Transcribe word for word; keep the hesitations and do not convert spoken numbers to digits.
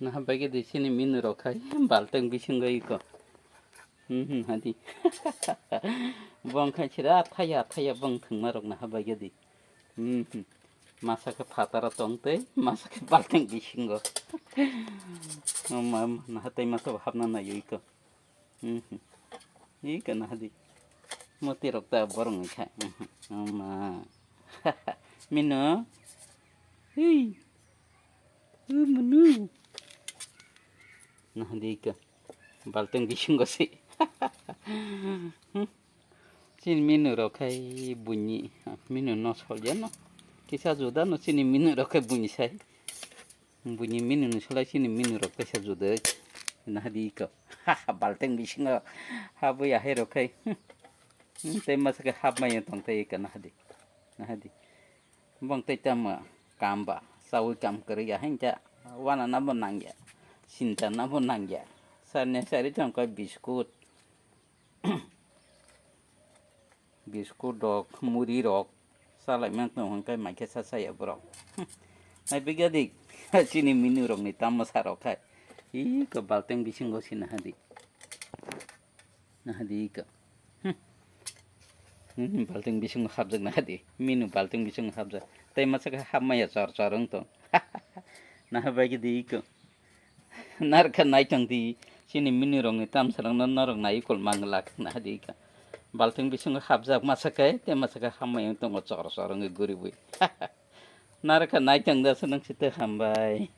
Naha bagwi di chini minu rok khai balteng bisingo iko. Hmm, hmm, hadi. Bong khai chira thaya thaya bong thwngma rok naha bagwi di. Hmm, hmm. Masa khe phataro tong tei masa khe balteng bisingo. Oma, naha tei masa bo hapna naio iko. Hmm, hmm. Iko naha di. Moti rok ta borong khai. Hmm, hmm. Oma. Minu. Hui. Umunu. Naha di ka. Balteng bisingo si. Chini minu rok khai buini. Minu no solya no. Kisa juda no chini minu rok khai buini sai. Buini minu no solai chini minu rok kaisa juda. Naha di ka. Balteng bisingo. Habwi ahai rok khai. Hmm, tei masa khe hapmai tong tei ka naha di. Naha di. Bong tei tamo kam ba, chawi kam kwrwi ya hinkhe wana nabo nangya, sinta nabo nangya. Sarni sari tong khe biskut, biskut rok, muri rok, salai mang tong hinkhe maikhe sa saya borok. Nai bigya di, chini minu rok ni tamo sa rok khai. Iko balteng bisingo sina hadi. Naha di iko. Hmm. Hmm, balteng bisingo hapjak naha di. Minu balteng bisingo hapjak. Tei masa khe hapmaya chor chor wng tong. Naha bai khe di iko. Narwkha naitong di. Chini minu rokni tamsa rokno norok nai kol mang lak naha di iko. Balteng bisingo hapjak masa khe tei masa khe hapmaya wng tongo chor chor wngwi guribwi. Narwkha naitong da se nang site hambai.